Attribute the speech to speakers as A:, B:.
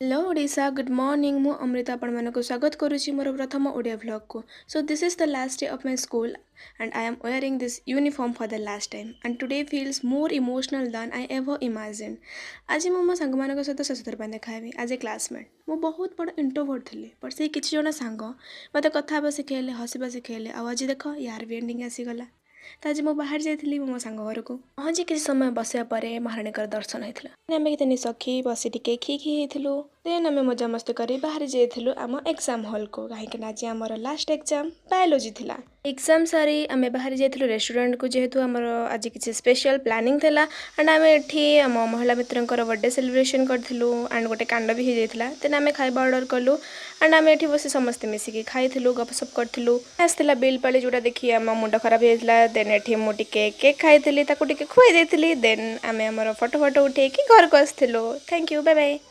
A: Hello Odisha, good morning. ମୁଁ ଅମୃତା ଆପଣମାନଙ୍କୁ ସ୍ୱାଗତ କରୁଛି ମୋର ପ୍ରଥମ Odia ଭ୍ଲଗ୍କୁ। So this is the last day of my school and I am wearing this uniform for the last time, and today feels more emotional than I ever imagined. ଆଜି ମୁଁ ମୋ ସାଙ୍ଗମାନଙ୍କ ସହିତ ଶେଷ ଥର ପାଇଁ ଦେଖା ହେବି ଆଜ୍ ଏ କ୍ଲାସମେଟ୍। ମୁଁ ବହୁତ ବଡ଼ ଇଣ୍ଟ୍ରୋଭର୍ଟ ଥିଲି, ବଟ୍ ସେଇ କିଛି ଜଣ ସାଙ୍ଗ ମୋତେ କଥା ହେବା ଶିଖେଇଲେ, ହସିବା ଶିଖେଇଲେ। ଆଉ ଆଜି ଦେଖ, ୟାର ବି ଏଣ୍ଡିଙ୍ଗ ଆସିଗଲା। ତ ଆଜି ମୁଁ ବାହାରି ଯାଇଥିଲି ମୁଁ ମୋ ସାଙ୍ଗ ଘରକୁ। ପହଞ୍ଚି କିଛି ସମୟ ବସିବା ପରେ ମହାରାଣୀଙ୍କର ଦର୍ଶନ ହେଇଥିଲା। ଆମେ ତିନି ସଖୀ ବସି ଟିକେ ଖି ଖି ହେଇଥିଲୁ। ଦେନ୍ ଆମେ ମଜାମସ୍ତି କରି ବାହାରି ଯାଇଥିଲୁ ଆମ ଏକ୍ଜାମ୍ ହଲ୍କୁ, କାହିଁକିନା ଆଜି ଆମର ଲାଷ୍ଟ ଏକ୍ଜାମ୍ ବାୟୋଲୋଜି ଥିଲା। ଏକ୍ଜାମ୍ ସାରି ଆମେ ବାହାରି ଯାଇଥିଲୁ ରେଷ୍ଟୁରାଣ୍ଟକୁ, ଯେହେତୁ ଆମର ଆଜି କିଛି ସ୍ପେଶିଆଲ୍ ପ୍ଲାନିଂ ଥିଲା। ଆଣ୍ଡ ଆମେ ଏଠି ଆମ ମହିଳା ମିତ୍ରଙ୍କର ବର୍ଥଡେ ସେଲିବ୍ରେସନ୍ କରିଥିଲୁ ଆଣ୍ଡ ଗୋଟେ କାଣ୍ଡ ବି ହେଇଯାଇଥିଲା। ଦେନ୍ ଆମେ ଖାଇବା ଅର୍ଡ଼ର କଲୁ ଆଣ୍ଡ ଆମେ ଏଠି ବସି ସମସ୍ତେ ମିଶିକି ଖାଇଥିଲୁ, ଗପସପ କରିଥିଲୁ। ଆସିଥିଲା ବିଲ୍ ପାଳି, ଯେଉଁଟା ଦେଖି ଆମ ମୁଣ୍ଡ ଖରାପ ହେଇଯାଇଥିଲା। ଦେନ୍ ଏଠି ମୁଁ ଟିକେ କେକ୍ ଖାଇଥିଲି, ତାକୁ ଟିକେ ଖୁଆଇ ଦେଇଥିଲି। ଦେନ୍ ଆମେ ଆମର ଫଟୋ ଫଟୋ ଉଠେଇକି ଘରକୁ ଆସିଥିଲୁ। Thank you, bye bye.